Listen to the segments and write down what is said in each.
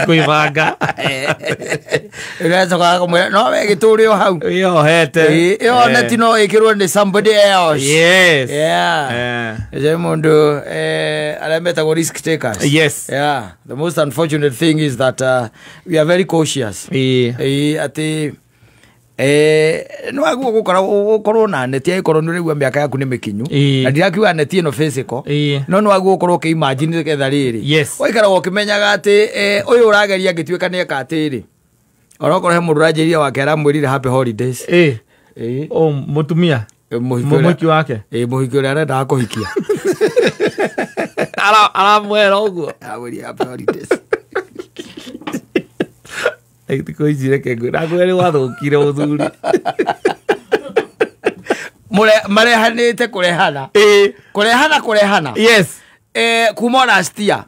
Kwĩbanga. Ũracoka akamwĩra no we gĩtũre o hau. Wĩyohete. Ĩyo neti no ĩkĩrwo nĩ somebody else. Yes. Yeah. Je mundu arĩa metagwo risk takers. Yes. Yeah, the most unfortunate thing is that we are very cautious. Atĩ nĩ waguo gũkorwo na neti angĩkorwo nĩ ũraigua mĩaka yaku nĩ mĩkinyu. Na ndirakiuga neti ĩno physical. No nĩ waguo gũkorwo ũkĩ-imagine nĩgetha rĩrĩ. Yes. Waikaraga ũkĩmenyaga atĩ ũyũ ũrageria angĩtuĩka nĩ eka atĩrĩ. Onokorwo he mũndũ ũranjĩrire wake aramwĩrire happy holidays. O mũtumia. Mũhiki ũrĩa- Mũhiki wake. Mũhiki ũrĩa arendaga kũhikia. Aramwĩra ũguo. Aramwĩrire happy holidays. Thikũ ici reke ngwĩre nakwĩra nĩ wathũkire mũthuri. Marehanĩte kũrehana. Kũrehana kũrehana. Yes. Kuma last year.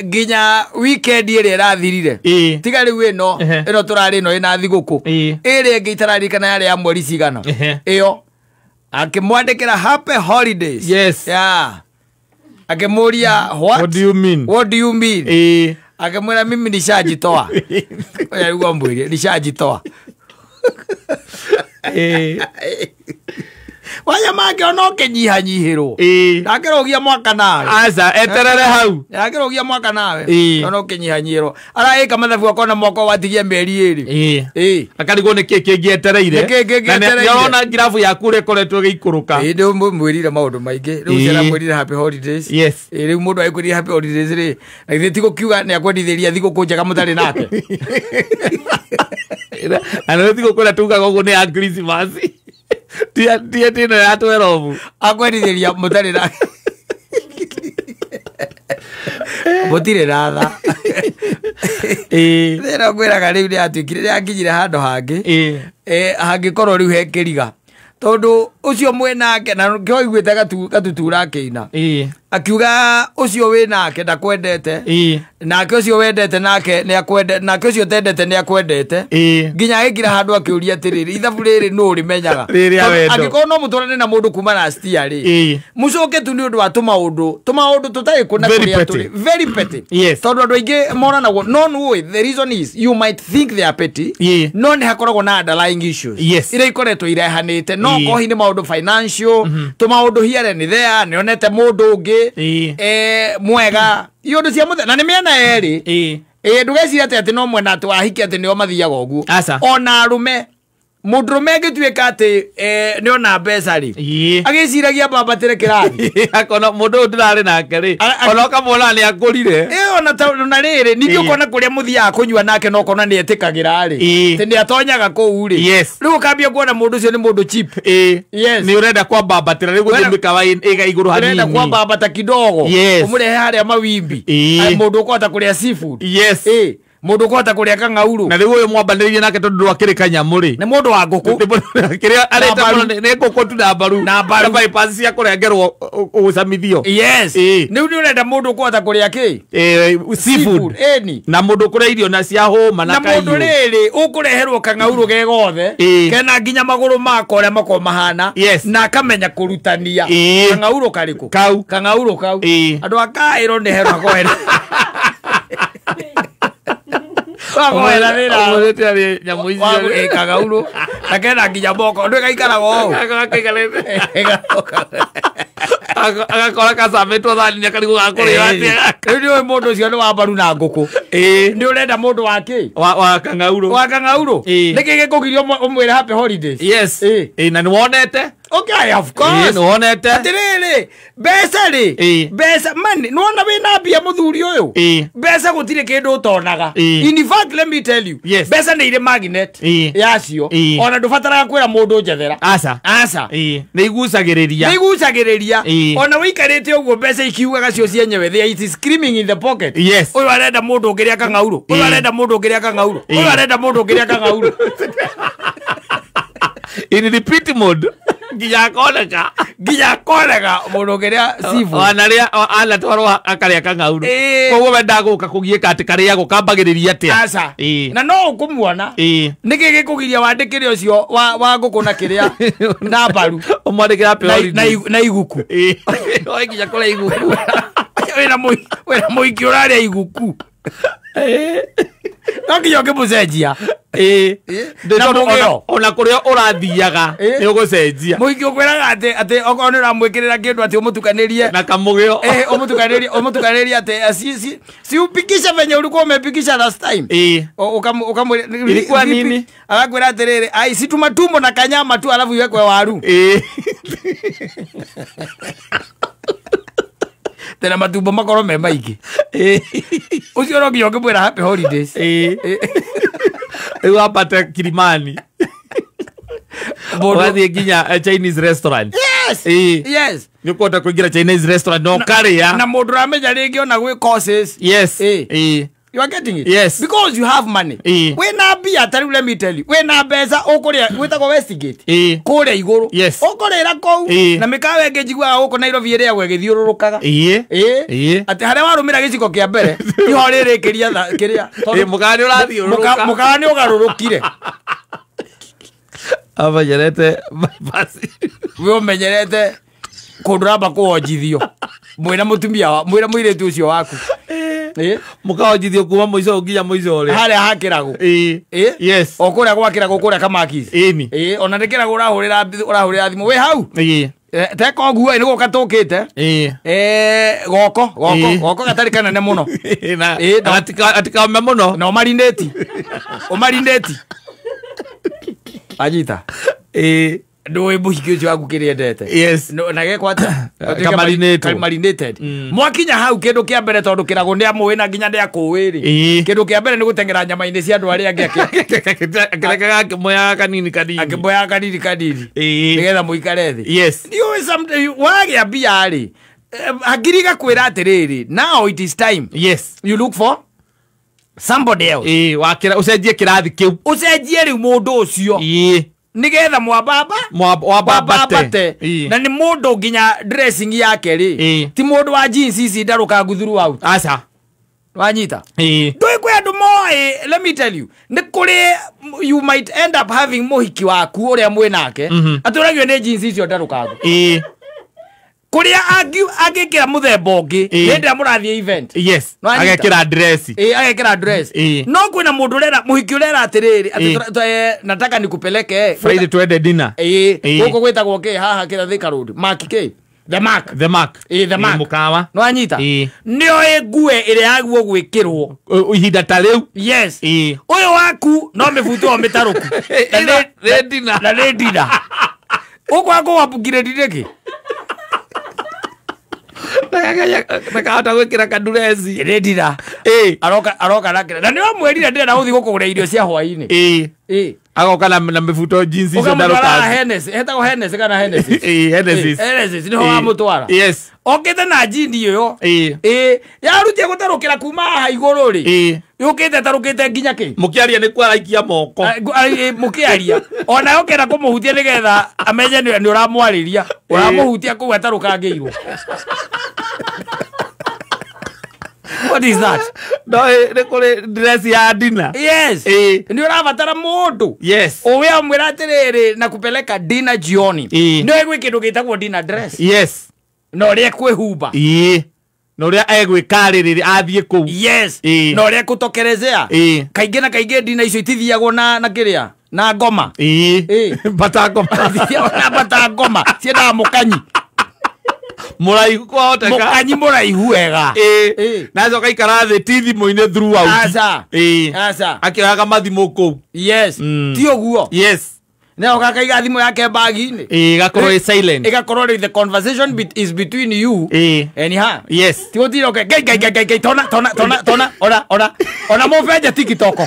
Nginya weekend ĩrĩa ĩrathirire. Tiga rĩu ĩno ĩno tũrarĩ ĩno ĩna thigũkũ. Ĩrĩa ĩngĩ itararikana yarĩ ya mweri cigana. Ĩyo akĩmwandĩkĩra happy holidays. Yes. Yeah. Akĩmũria what? What do you mean? What do you mean? Akĩmwĩra mimi nishajitoa. Oya rĩu amwĩrie nishajitoa. Wanya mangĩona ũkĩnyihanyihĩrwo. Ndakĩrũgia mwaka nawe. Aca eterere hau. Ndakĩrũgia mwaka nawe. Ona ũkĩnyihanyihĩrwo. Araĩka mathabu akona mwaka watigia mĩeri ĩrĩ. Akarigwo nĩ kĩ kĩngĩ etereire. Nĩ kĩ kĩngĩ Na nĩ- etereire. nĩarona ngirabu yaku ũrĩa ĩkoretwo ĩgĩikũrũka. Rĩu mwĩrire maũndũ maingĩ. Rĩu ũcio aramwĩrire happy holidays. Yes. Rĩu mũndũ agĩkwĩrire happy holidays rĩ, na githĩ ti gũkiuga nĩ akwendithĩria thigũkũ njega mũtarĩ nake. Na nĩ thigũkũ ĩrĩa tugaga ũguo nĩ ya Christmas. Ti ti ĩno ya 12. Akwendithĩria mũtarĩ nake. Mũtirĩ na tha. Thĩna ngwĩraga rĩu nĩ atuĩkire nĩ akinyire handũ hangĩ. Hangĩkorwo rĩu he kĩriga. Tondũ ũcio mwĩnake na nĩkĩo aiguĩte gatutura akĩina. Akiuga ũcio wĩnake ndakwendete. Nake ũcio wendete nake nĩ akwendete, nake ũcio ũtendete nĩ akwendete. Nginya agĩkira handũ akĩũria atĩrĩrĩ, ithabu rĩrĩ nũ ũrĩmenyaga? Rĩrĩa Tondũ wendo. angĩkorwo no mũtwarane na mũndũ kuma last year rĩ, mũcoke tu nĩ ũndũ wa tũmaũndũ, tũmaũndũ tũtarĩ kũ na Very kũrĩa petty. tũrĩ. Very petty. Yes. Tondũ andũ aingĩ moranagwo, no nĩũĩ, the reason is you might think they are petty, no nĩ hakoragwo na underlying issues. Yes. Iria ikoretwo irehanĩte. No kohi nĩ maũndũ financial, tũmaũndũ here and there, nĩonete mũndũ ũngĩ, mwega. Iũndũ cia mũthemba, na nĩ mĩena yerĩ. Ndũgecirie atĩ no mwena atĩ wahiki atĩ nĩo mathiaga ũguo. Aca. Ona arũme, mũndũrũme angĩtuĩka atĩ nĩona mbeca rĩ, agĩciragia mbambatĩre kĩrathi. Akona mũndũ ũyũ ndĩrarĩ nake rĩ, ona ũkamwona nĩ akũrire. Ona ta, na rĩrĩ, ningĩ ũkona kũrĩa mũthiaga kũnyua nake na ũkona nĩ etĩkagĩra rĩ. Atĩ nĩ atonyaga kũu rĩ. Yes. Rĩu ũkambia kuona mũndũ ũcio nĩ mũndũ cheap. Yes. Nĩ ũrenda kwambambatĩra rĩu gũthiĩ mĩkawa ĩga igũrũ Ũrenda hanini. kwambambata kidogo. Yes. Ũmũrehe harĩa mawimbi. Ai, mũndũ ũkũhota kũrĩa seafood. Yes. Mũndũ ũkũhota kũrĩa kang'aurũ. Na rĩu ũyũ mwambanĩrĩirie nake tondũ ndwakĩrĩ kanyamũ rĩ. Nĩ mũndũ wa ngũkũ. Nĩ mũndũ kĩrĩa arĩte Na mbaru. mũno nĩ ngũkũ tu na mbaru. Na mbaru. Na bypass cia kũrengerwo gũcamithio. Yes. Rĩu nĩ ũrenda mũndũ ũkũhota kũrĩa kĩ? Seafood. Ĩni. Na mũndũ ũkũrĩa irio na cia hũma na Na mũndũ kaiũ. rĩrĩ ũkũreherwo kang'aurũ ge gothe. Kena nginya magũrũ mako ũrĩa makoragwo mahana. Yes. Na akamenya kũrutania. Kang'aurũ karĩkũ? Kau. Kang'aurũ kau. Andũ a Kaĩro nĩ hero akoera. Wakoera wĩra. Ũmũthĩ arĩ nyamũ icio. Kang'aurũ. Na kena nginya moko. Ndũĩ gaikaraga ũũ. Agakora gacamĩtwo thani nĩ akarigwo gakũrĩo atĩa. Rĩu nĩũĩ mũndũ ũcio nĩ wa mbaru na ngũkũ. Nĩ ũrenda mũndũ wa kĩ? Wa kang'aurũ. Wa kang'aurũ? Nĩkĩ gĩkũgiria ũmwĩre happy holidays? Yes. Na nĩ wonete? Okay, of course. Nĩ wonete? Atĩrĩrĩ, mbeca rĩ, mbeca, money, nĩwona wĩna mbia mũthuri ũyũ? Mbeca gũtirĩ kĩndũ ũtonaga. In fact, let me tell you, Yes. mbeca nĩ irĩ magnet yacio. Ona ndũbataraga kwĩra mũndũ njethera. Aca. Aca. Nĩ igucagĩrĩria. Nĩ igucagĩrĩria. Ona wĩikarĩte ũguo mbeca ikiugaga cio cienyewe, they it is screaming in the pocket. Yes. Ũyũ arenda mũndũ ũngĩrĩa kang'aurũ. Ũyũ arenda mũndũ ũngĩrĩa kang'aurũ. Ũyũ arenda mũndũ ũngĩrĩa kang'aurũ. In repeat mode. Nginya akoneka. Nginya akoneka mũndũ ũngĩrĩa seafood. Ona rĩa, anatwarwo akarĩa kang'aurũ. Koguo we ndagũka kũgiĩka atĩ karĩagwo kambagĩrĩria atĩa. Aca. Na no ũkũmuona. Nĩkĩ gĩkũgiria wandĩkĩre ũcio wa ngũkũ na kĩrĩa na mbaru. Ũmwandĩkĩre happy holidays. Na iguku. Oe nginya kũrĩa iguku. Wĩna mũhiki ũrarĩa iguku. No nginya ũngĩmũcenjia. Na mũgĩo. Ona kũrĩa ũrathiaga nĩ ũgũcenjia. Mũhiki ũkwĩraga atĩ okorwo nĩ ũramwĩkĩrĩra kĩndũ atĩ ũmũtukanĩrie na kamũgĩo. Ũmũtukanĩrie atĩ si upikishe venye ulikuwa umepikisha last time. Ukamwĩra ilikuwa nini? Agakwĩra atĩrĩrĩ, ai si tumatumbo na kanyama tu alafu iwekwe waru. Tena matumbo makorwo me maingĩ. Ũcio no nginya ũngĩmwĩra happy holidays. Rĩu wambate Kilimani. Ũgathiĩ nginya Chinese restaurant. Yes. Yes. Nĩ ũkũhota kũingĩra Chinese restaurant na ũkarĩa. Na mũndũ ũramenya rĩngĩ ona gwĩ courses. Yes. You are getting it? Yes. Because you have money. Wĩna mbia, ta rĩu let me tell you. Wĩna mbeca ũkũrĩa gwĩtagwo Westgate. Kũrĩa igũrũ. Yes. Ũkũrĩra kũu. Na mĩkawa ĩngĩ njiguaga gũkũ Nairobi ĩrĩagwo ĩgĩthiũrũrũkaga. Atĩ harĩa warũmĩra gĩciko kĩa mbere, tiho rĩrĩkĩria kĩrĩa. Mũkawa nĩ ũrathiũrũrũka. Mũkawa nĩ ũgarũrũkire. Amenyerete bypass. We ũmenyerete kũndũ ũramba kũwonjithio. Mwĩna mũtumia wa, mwĩna mũirĩtu ũcio waku. Mũkawonjithio kuma mũico nginya mũico ũrĩa. Harĩa hakĩragwo. Yes. O kũrĩa gwakĩragwo kũrĩa Kamakis. Ona nĩ kĩragwo ũrahũrĩra thimũ wĩ hau. Teka ũguo nĩ gũka tũkĩte. Goko goko goko gatarĩ kanene mũno. Atikaume mũno. Na ũmarinĩti. Ũmarinĩti. Anyita. Ndũĩ mũhiki ũcio waku kĩrĩa endete. Yes. Na gekwo atĩa? Kamarinated. Mwakinya hau kĩndũ kĩa mbere tondũ kĩragwo nĩ amũĩ na nginya nĩ akũĩ rĩ. Kĩndũ kĩa mbere nĩ gũteng'era nyama-inĩ cia andũ arĩa angĩ akĩrekaga akĩmoyaga kanini kanini. Akĩmoyaga kanini kanini. Nĩgetha mũikare thĩ. Yes. Ndiũĩ wagĩa mbia rĩ, hakiri igakwĩra atĩrĩrĩ, now it is time. Yes. You look for somebody else. Wakĩra ũcenjie kĩrathi kĩu. Ũcenjie rĩu mũndũ ũcio. Nigetha mwababa mwababate. Na nĩ mũndũ nginya dressing yake rĩ, ti mũndũ wa jeans ici ndarũkangu throughout. Aca. Wanyita. Ndũĩ kwĩ andũ moĩ, let me tell you, nĩ kũrĩ you might end up having mũhiki waku ũrĩa mwĩ nake atũragio nĩ jeans icio ndarũkangu. Kũrĩa angĩkĩra mũthemba ũngĩ hĩndĩ ĩrĩa mũrathiĩ event. Yes. Agekĩra dress. Agekĩra dress. No kwĩna mũndũ ũrera mũhiki ũrera atĩrĩrĩ atĩ nataka nikupeleke Friday twende dinner. Gũkũ gwĩtagwo kĩ haha kĩra Thika Road. Mark kĩ? The Mark. The Mark. The Mark. Mũkawa. No anyita. Nĩoĩ ngue ĩrĩa yaguo gwĩkĩrwo ihinda ta rĩu. Yes. Ũyũ waku no mĩbuto o mĩtarũku. Na nĩ dinner. Ũkwaga upgrade nĩkĩ? Ndakahota gwĩkĩra kandureci. Nĩ dinner. Aroka nakĩra. Na nĩwamwĩrire ndĩrenda gũthiĩ gũkũgũra irio cia hwaĩ-inĩ. Agoka na mĩbuto jeans icio ndarũkangu. Hennessy, hetagwo Hennessy kana Hennessy? Hennessy. Hennessy nĩho wamũtwara. Yes. Okĩte na jeans ĩyo. Yarutie gũtarũkĩra kuma haha igũrũ rĩ. Yũkĩte ĩtarũkĩte nginya kĩ? Mũkĩaria nĩ kwaraikia moko. Mũkĩaria. Ona ũkĩenda kũmũhutia nĩgetha amenye nĩ ũramwarĩria. Ũramũhutia kũu atarũkangĩirwo. What is that? No, nĩ kũrĩ dress ya dinner. Yes. Nĩ ũrabatara mũndũ. Yes. Ũwe amwĩra atĩrĩrĩ na kupeleka dinner jioni. Nĩ gwĩ kĩndũ gĩtagwo dinner dress. Yes. Na ũrĩa kwĩhumba. Na ũrĩa egwĩka rĩrĩ athiĩ kũu. Yes. Na ũrĩa ekũtokerezea. Kaingĩ na kaingĩ dinner icio itithiagwo na kĩrĩa? Na ngoma. Bata ngoma. Itithiagwo na bata ngoma. Ciendaga mũkanyi. Mũraihu kwahoteka. Mũkanyi mũraihu wega. Na acoka ikara thĩ ti thimũ-inĩ throughout. Aca. Aca. Akĩoyaga mathimũ kũu. Yes. Ti ũguo. Yes. Na ũka akaiga thimũ yake bagi-inĩ. Ĩgakorwo ĩ silent. Ĩgakorwo rĩu the conversation is between you and her. Yes. Ti gũtinda ũke ngai ngai ngai ngai tona tona tona tona ona ona ona mũbenje TikTok.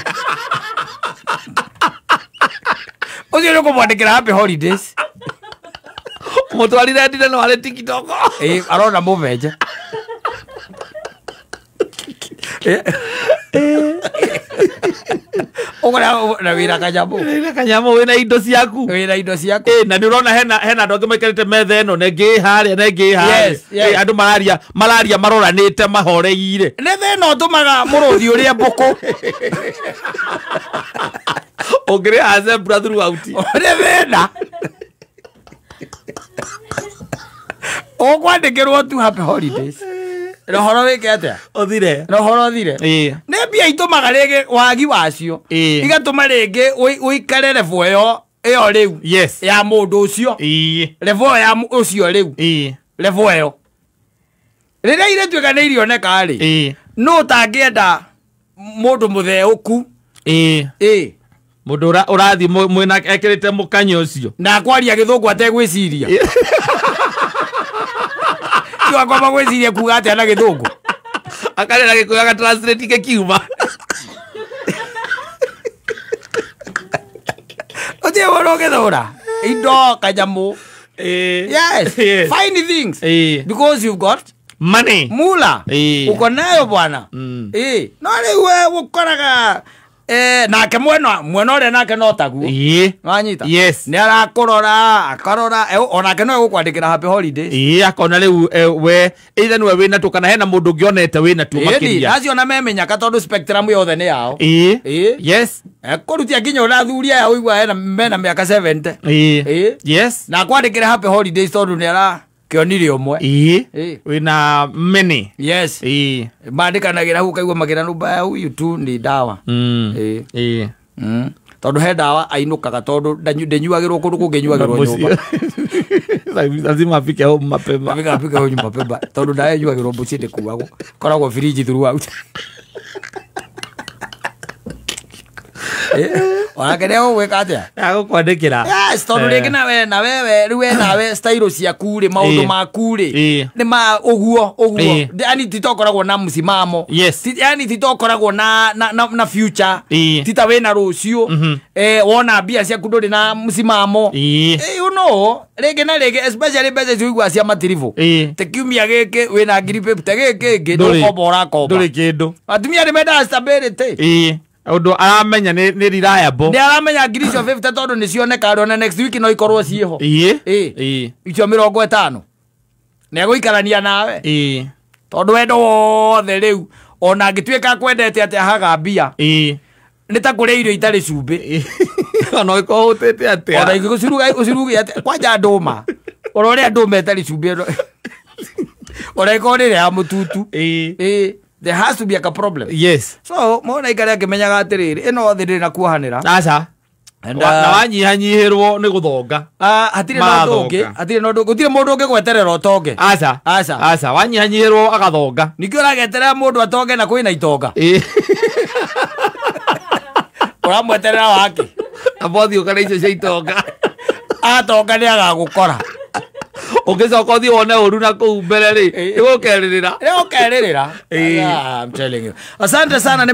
Ũcio nĩ ũkũmwandĩkĩra happy holidays. Mũtwarire ndine no arĩ TikTok. Arona mũbenje. Ũkora na wĩra kanyamũ. Wĩra kanyamũ wĩna indo ciaku. Wĩna indo ciaku. Na nĩ ũrona hena andũ angĩ maikarĩte metha ĩno na ĩngĩ harĩa na ĩngĩ harĩa. Andũ mararia maroranĩte mahoreire. Nĩ thĩna ũtũmaga mũrũthi ũrĩe mbũkũ. Ũngĩrĩha zebra throughout. Nĩ thĩna. Ũkwandĩkĩrwo tu happy holidays. Na ũhoro wĩke atĩa? Ũthire. Na ũhoro ũthire. Ĩĩ. Nĩ mbia itũmaga rĩngĩ wagi wacio. Ĩĩ. Igatũma rĩngĩ ũikare level ĩyo ĩyo rĩu. Yes. Ya mũndũ ũcio. Ĩĩ. Level ya ũcio rĩu. Ĩĩ. Level ĩyo. Rĩrĩa irĩtuĩka nĩ irioneka rĩ. Ĩĩ. Nũ ũtangĩenda mũndũ mũtheũku. Ĩĩ. Ĩĩ. Mũndũ ũrathiĩ mwĩna ekĩrĩte mũkanya ũcio. Na akwaria gĩthũngũ ategwĩciria. Tiga kwamba gwĩciria kuga atĩa na gĩthũngũ. Akarera gĩkũyũ agatranslate gĩkiuma. Ũtirĩ mũndũ ũngĩthũra. Indo kanyamũ. Ĩĩ. Yes. Yes. Fine things. Ĩĩ. Because you've got money. Mula. Ĩĩ. Uko nayo bwana. Ĩĩ. No rĩu we ũkoraga nake mwena ũrĩa nake no taguo. Ĩĩ. Wanyita? Yes. Nĩ arakũrora, akarora, onake no egũkwandĩkĩra happy holidays. Ĩĩ, akona rĩu we either nĩwe wĩna tuo kana hena mũndũ ũngĩ onete wĩna tuo makĩria. Acio ona memenyaka tondũ spectrum yothe nĩ yao. Ĩĩ. Ĩĩ. Yes. Ekũrutia nginya ũrĩa athuri aya ũigua mena mĩaka 70. Ĩĩ. Ĩĩ. Yes. Na akwandĩkĩre happy holidays tondũ nĩ arakĩonire ũmwe. Ĩĩ. Ĩĩ. Wĩna many. Yes. Ĩĩ. Mandĩkanagĩra hau ũkaigua makĩra nũmba ya huyu tu ni dawa. Ĩĩ. Ĩĩ. Tondũ he dawa ainũkaga tondũ ndĩnyuagĩrwo kũndũ kũngĩnyuagĩrwo nyũmba. Lazima afike home mapema. Afike home mapema. Tondũ dawa ĩnyuagĩrwo mũciĩ ndĩkuagwo. Koragwo firiji throughout. Onake nĩ egũgwĩka atĩa? Agũkwandĩkĩra. Yes, tondũ rĩngĩ na wewe rĩu we nawe style ciaku rĩ, maũndũ maku rĩ, nĩ ma ũguo ũguo. Yani titokoragwo na msimamo. Yes. Yani titokoragwo na future. Tita wĩna rũciũ. Wona mbia ciaku ndũrĩ na msimamo. You know, rĩngĩ na rĩngĩ especially mbeca icio ũiguaga cia matiribũ. Te kiumia gĩkĩ wĩna ngiri 50 gĩkĩ kĩngĩ ndũkomba ũrakomba. Ndũrĩ kĩndũ. Atumia nĩ mendaga stability. Ĩĩ. Ũndũ aramenya nĩ reliable. Nĩ aramenya ngiri icio 50 tondũ nĩ cioneka ona next week no ikorwo ciĩho. Ĩĩ. Ĩĩ. Icio 50. Nĩ egũikarania nawe. Ĩĩ. Tondũ wendo wothe rĩu ona angĩtuĩka akwendete atĩa haga mbia. Ĩĩ. Nĩ ta kũrĩa irio itarĩ cumbĩ. Ona ũkorwo ũhũtĩte atĩa. Ona ingĩgũciruga ũciruge atĩa kwanja ndũma. Ona ũrĩa ndũma ĩtarĩ cumbĩ. Ona ĩkorwo nĩ ĩrĩa ya mũtutu. Ĩĩ. Ĩĩ. There has to be a problem. Yes. So, mona ikare akimenyaga atiriri ino thĩ ndĩrĩ na kuohanĩra. Aca. Na wanyihanyihĩrwo nĩ gũthonga. Hatirĩ na ũndũ ũngĩ, hatirĩ na ũndũ, gũtirĩ mũndũ ũngĩgweterera ũtonge. Aca. Aca. Aca, wanyihanyihĩrwo agathonga. Ningĩ ũrageterera mũndũ atonge na kwĩna itonga. Ĩĩ. Ũramweterera wake. Amba ũthiĩ ũkare icio cia itonga. Atonga nĩ agagũkora. Ũngĩcoka ũthiĩ wone ũru na kũu mbere rĩ, ĩgũkerĩrĩra. Ĩgũkerĩrĩra. Ĩĩ. I'm telling you. Asante sana.